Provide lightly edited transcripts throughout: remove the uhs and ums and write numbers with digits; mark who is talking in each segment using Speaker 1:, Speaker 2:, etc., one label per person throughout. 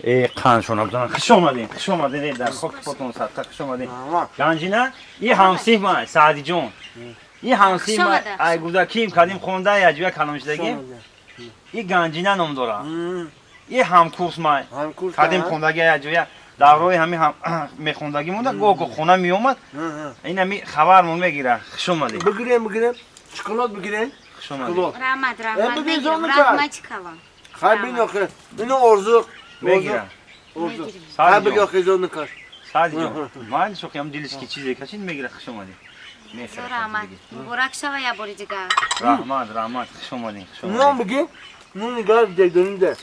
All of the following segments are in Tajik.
Speaker 1: Қаншона бизанам. Хуш омадин, хуш омадин, дар хоки потон садқа хуш омадин. Ганҷина, и ҳамсиф ман, Саъдиҷон. И ҳамсиф ман, ай гудаким кадим хонда, я ҷоя калоншидагим. И Ганҷина ном дора. И ҳамкурс ман. Кадим хондаги я ҷоя даврои ҳами мехондагӣ монда, гоҳ хона меомад. Ин ҳами хабармон мегира. Хуш омадин.
Speaker 2: Бигирем, бигирем. Шоколад бигирем.
Speaker 1: Хуш омадин.
Speaker 3: Раҳмат, раҳмат. Раҳмат калон.
Speaker 2: Хай бин охе. Ино орзу
Speaker 1: мегира.
Speaker 2: Орзу. Хай биг охе зон накаш.
Speaker 1: Саъдиҷон, ман шоқиам дилиш ки чизе кашид мегира. Хуш омадин.
Speaker 3: Раҳмат. Муборак шава я бори дигар.
Speaker 1: Раҳмат, раҳмат. Хуш омадин, хуш омадин.
Speaker 2: Нон бигир. Нон гар дедоним де.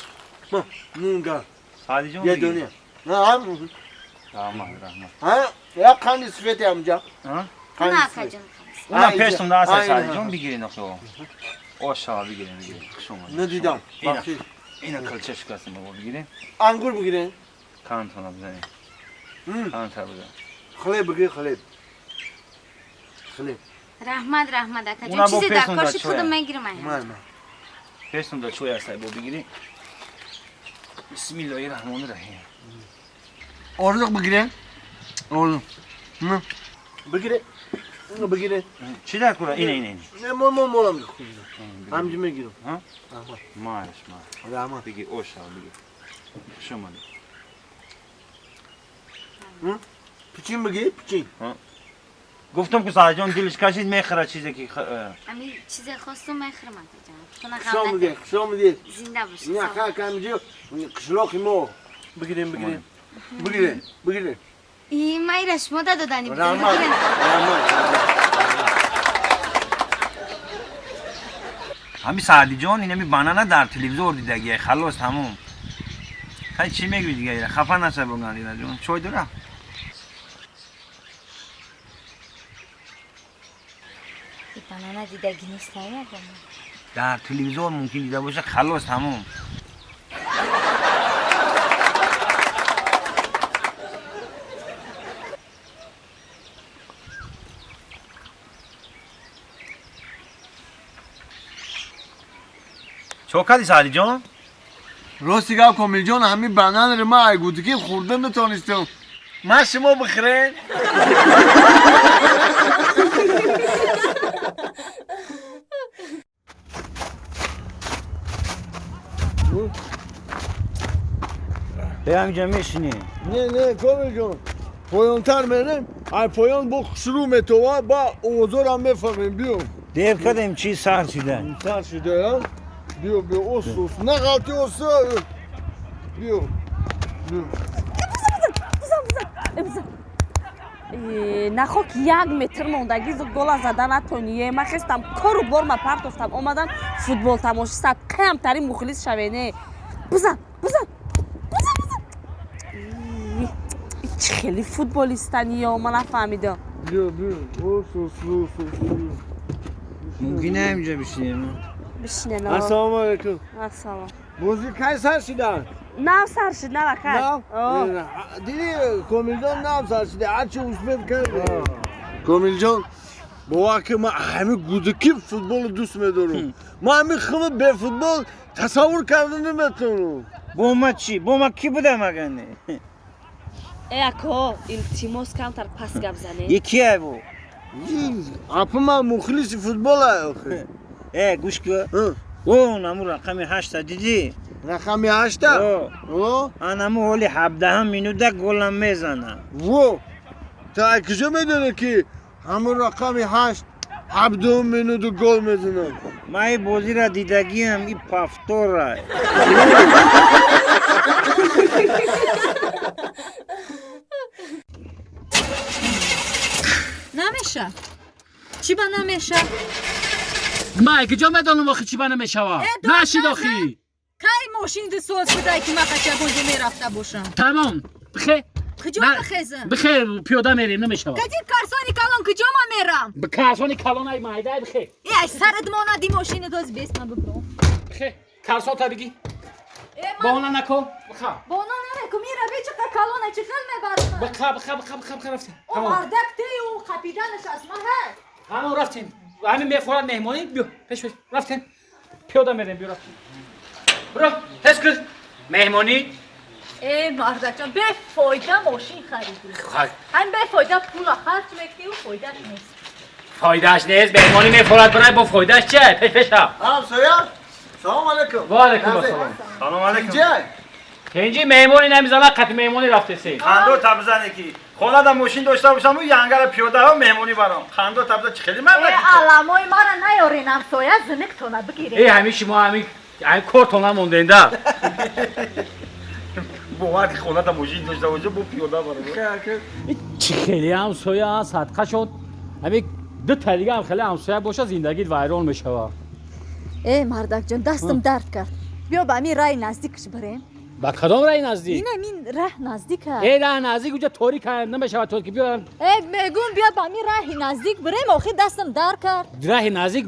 Speaker 2: Нон гар.
Speaker 1: Саъдиҷон.
Speaker 2: Дедоним. На,
Speaker 1: раҳмат, раҳмат.
Speaker 2: Ҳа, як қанди сифати амҷа.
Speaker 1: Ҳа?
Speaker 3: На, акаҷон.
Speaker 1: Уна пештум да аса Саъдиҷон бигирин охе. Оша бигирин, бигирин. Хуш омадин.
Speaker 2: Надидам.
Speaker 1: Ина калча шикастем бобо бигирин.
Speaker 2: Ангур бигирин.
Speaker 1: Кантона бизанем. Канта бизанем.
Speaker 2: Хлеб бигир, хлеб. Хлеб.
Speaker 3: Раҳмат, раҳмат акаҷон. Чизе дар коши худам мегирам ай.
Speaker 2: Ман.
Speaker 1: Пештум да чой асай бо бигирин. Бисмиллоҳир раҳмонир раҳим.
Speaker 2: Орлуқ бигирин. Орлуқ. Бигирин. Бигирин.
Speaker 1: Чӣ дар кура? Ина, ина, ина.
Speaker 2: Не, мо мо молам. Ҳамҷи мегирам.
Speaker 1: Ҳа? Мааш, мааш.
Speaker 2: Раҳмат.
Speaker 1: Бигир, оша бигир. Хуш омадӣ.
Speaker 2: Пичин бигир, пичин.
Speaker 1: Гуфтам ки Саъдиҷон дилиш кашид мехӯрад чизе ки
Speaker 3: Ами чизе хостум мехӯрам акаҷон.
Speaker 2: Хуш омадед, хуш омадед.
Speaker 3: Зинда бошед.
Speaker 2: Не, ха, камҷи қишлоқи мо. Бигирем, бигирем. Бигирем, бигирем.
Speaker 3: И майра шумо додани будем.
Speaker 2: Раҳмат, раҳмат.
Speaker 1: Ҳами Саъдиҷон инами банана дар телевизор дидагия, халос тамом. Хай чӣ мегӯӣ дига? Хафа наша бо Ганҷинаҷон. Чой дора?
Speaker 3: Банана дидаги нест ягон.
Speaker 1: Дар телевизор мумкин дида боша, халос тамом. Чо кардӣ Саъдиҷон?
Speaker 2: Рости гап Комилҷон, ҳамин бананро ман ай гудакӣ хӯрда натонистам. Ман шумо бихӯред?
Speaker 1: Бе ҳаминҷа мешинӣ.
Speaker 2: Не, не, Комилҷон. Поёнтар мерем, ай поён бо хушрӯ метова, ба овозорам мефаҳмем. Биё.
Speaker 1: Дер кардем, чӣ сар шида?
Speaker 2: Сар шида, а? Биё, биё, ос, ос. На ғалти ос. Биё. Биё.
Speaker 4: Бизан, бизан, бизан. Нахок як метр мондагӣ гола зада натоние. Ман хестам кору бор ма партофтам, омадам футбол тамоши сад қиямтарин мухлис шавене. Бизан, бизан, бизан, бизан. Чӣ хеле футболистаниё, ман нафаҳмидам.
Speaker 2: Биё, биё. Ос, ос, ос, ос.
Speaker 1: Мумкин ҳаминҷа бишинем?
Speaker 4: Бишинем.
Speaker 2: Ассалому алайкум.
Speaker 4: Ассалом.
Speaker 2: Бозӣ кай сар шида?
Speaker 4: Нав сар шид, нав акай.
Speaker 2: Нав? Диди Комилҷон нав сар шида, ҳарчи успед кард. Комилҷон, бовар ки ман ҳамин гудакӣ футболро дӯст медорам. Ман ҳамин худро бе футбол тасаввур карда наметавонам.
Speaker 1: Бо ма чӣ? Бо ма кӣ будам агар не?
Speaker 4: Э ако, илтимос камтар пас гап занед.
Speaker 1: Е кия бу?
Speaker 2: Апа ман мухлиси футбола охе.
Speaker 1: Э, гӯш кун. О, наму рақами 8 дидӣ?
Speaker 2: Рақами 8? О.
Speaker 1: Анаму ҳоли 17 минута голам мезанам.
Speaker 2: Во! Ту ай куҷо медонӣ ки ҳамун рақами 8 17 минута гол мезанам?
Speaker 1: Ман ин бозиро дидагиам, и повтора.
Speaker 5: Намеша. Чӣ ба намеша?
Speaker 6: Ман куҷо медонам охи чӣ ба намешава? Нашид охи.
Speaker 5: Кай мошин дисоз будай ки ман қачабонҷо мерафта бошам?
Speaker 6: Тамом. Бихе.
Speaker 5: Куҷо бихезам?
Speaker 6: Бихе, пиёда мерем, намешава.
Speaker 5: Кади карсони калон куҷо ман мерам?
Speaker 6: Карсони калон ай майдай бихе.
Speaker 5: Э, ай сарат монади мошини доз бес ман бибром.
Speaker 6: Бихе, карсота биги. Бона нако, биха.
Speaker 5: Бона нако, мира бечқа калона чӣ хел мебарам?
Speaker 6: Биха, биха, биха, биха, биха рафтем.
Speaker 5: О мардак тею қапиданаш аз ман ҳа.
Speaker 6: Ҳамон рафтем. Ҳамин мефорад меҳмонӣ, биё, пеш пеш. Рафтем. Пиёда мерем, биё рафтем. Биро, тез кун. Меҳмонӣ.
Speaker 5: Э мардакҷон, бефоида мошин харидӣ. Ҳам бефоида пула харҷ мекунӣ, фоидааш нест.
Speaker 6: Фоидааш нест, меҳмонӣ мефорад барай, бо фоидааш че? Пеш пеша.
Speaker 2: Ҳамсоя, салом алейкум.
Speaker 6: Ва алейкум ассалом.
Speaker 1: Салом алейкум.
Speaker 6: Тинҷи меҳмонӣ намезана, қати меҳмонӣ рафтеси.
Speaker 1: Қандо табзане ки хонада мошин дошта бошам, янгара пиёдаҳо меҳмонӣ барам. Қандо табза чӣ хеле ман.
Speaker 5: Э аламои мара наёрен ҳамсоя, зиниктона бигиред.
Speaker 6: Э ҳамин шумо ҳамин ҳамин кортона монденда.
Speaker 1: Бовар ки хонада мошин дошта бошам, бо пиёда барам.
Speaker 6: Чӣ хеле ҳамсоя садқа шуд. Ҳамин ду та дига ҳам хеле ҳамсоя боша, зиндагит вайрон мешава.
Speaker 5: Э мардакҷон, дастам дард кард. Биё ба ҳамин раи наздикш бирем.
Speaker 6: Ба кадом раи наздик?
Speaker 5: Ин ҳамин раҳ наздик аст.
Speaker 6: Э раҳ наздик уҷа торик намешавад, торик биё.
Speaker 5: Э мегӯм биё ба ҳамин раҳи наздик бирем, охир дастам дард кард.
Speaker 6: Раҳи наздик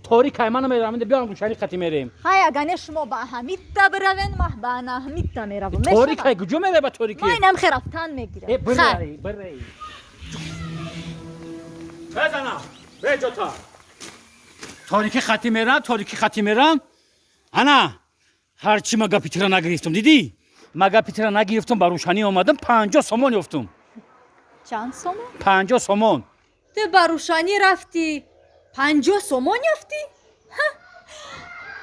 Speaker 6: торик ай, ман намерам, биё рӯшанӣ қати мерем.
Speaker 5: Ҳай агар не шумо ба ҳамитта биравен, ман ба ҳамитта меравам.
Speaker 6: Торик ай, куҷо меравӣ ба торикӣ?
Speaker 5: Ман инам хе рафтан мегирам.
Speaker 6: Э бирай, бирай. Безанам, беҷота. Торикӣ хати мерам, торикӣ хати мерам. Ана ҳарчи ма гапи тира нагирифтам, дидӣ? Ма гапи тира нагирифтам, ба рӯшанӣ омадам, 50 сомон ёфтум.
Speaker 5: Чанд сомон?
Speaker 6: 50 сомон.
Speaker 5: Ту ба рӯшанӣ рафтӣ, 50 сомон ёфтӣ?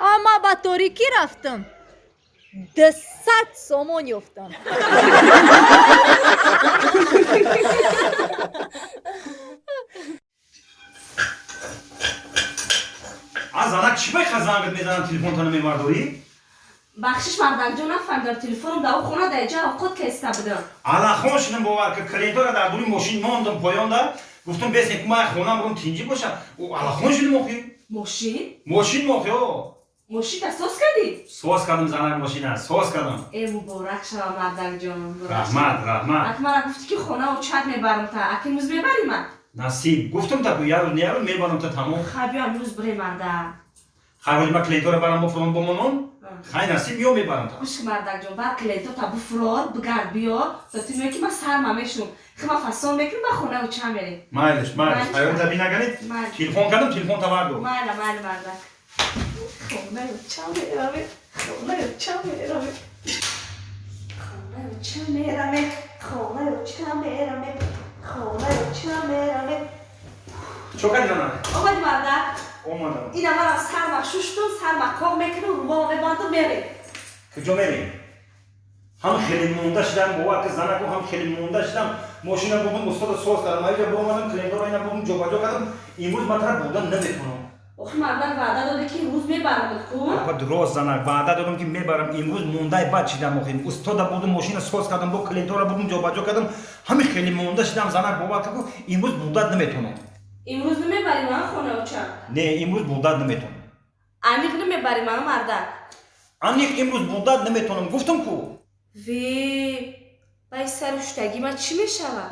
Speaker 5: Ама ба торикӣ рафтам, 200 сомон ёфтам.
Speaker 1: Аз занак чӣ бай хазангат мезанам, телефонтона мебардорӣ?
Speaker 4: Бахшиш мардакҷон, нафаҳмидам, телефоном дар хона дар ҷа овқот кеста будам.
Speaker 1: Аллахон шудам, бовар ки клиентора дар дури мошин мондам поёнда, гуфтам бесен ку ман хонам бурам тинҷӣ боша. Аллахон шудам охи.
Speaker 4: Мошин?
Speaker 1: Мошин мохи о.
Speaker 4: Мошинта соз кардӣ?
Speaker 1: Соз кардам занак, мошина соз кардам.
Speaker 4: Э муборак шава мардакҷон.
Speaker 1: Раҳмат, раҳмат.
Speaker 4: Ак мара гуфтӣ ки хона очат мебарам та, ак имрӯз мебарӣ ман?
Speaker 1: Насиб, гуфтам та ку ярӯз не ярӯз мебарам та тамом.
Speaker 4: Хай биё имрӯз бирем мардак.
Speaker 1: Хай ҳоли ман клиентора барам буфурон бомонон. Хай насиб ё мебарам та.
Speaker 4: Гӯш мардакҷон, баъд клиенто та буфурон, бигард биё, то ту меоӣ ки ман сарма мешум. Хи ман фасон мекунам, ба хона оча мерем.
Speaker 1: Майлиш, майлиш. Ҳайрон та бинаганед. Телефон кардам, телефон та бардор.
Speaker 4: Майла, майла мардак. Хона оча меравем, хона оча меравем. Хона оча меравем, хона оча меравем. Хона оча меравем.
Speaker 1: Чо кардӣ занак?
Speaker 4: Омадӣ мардак?
Speaker 1: Омадам.
Speaker 4: Ина манам сарма шуштум, сарма қоқ мекунам, румола мебандам, мерем.
Speaker 1: Куҷо мерем? Ҳам хеле монда шидам, бовар ки занаку ҳам хеле монда шидам. Мошина бурдум, устода соз кардам, аиҷа буромадам, клиентора ина бурдум, ҷобаҷо кардам. Имрӯз ман тара бурдан наметавонам.
Speaker 4: Охи мардак, ваъда додӣ ки имрӯз мебарам ку?
Speaker 1: Апа дурост занак, ваъда додам ки мебарам. Имрӯз мондаи бад шидам охи. Устода бурдум, мошина соз кардам, бо клиентора бурдум, ҷобаҷо кардам. Ҳами хеле монда шидам занак, бовар ки имрӯз бурдат наметавонам.
Speaker 4: Имрӯз намебарӣ ман хона оча?
Speaker 1: Не, имрӯз бурдат наметавонам.
Speaker 4: Аниқ намебарӣ ман мардак?
Speaker 1: Аниқ имрӯз бурдат наметавонам, гуфтам ку.
Speaker 4: Ве, бай сару шуштагӣ ман чӣ мешавад?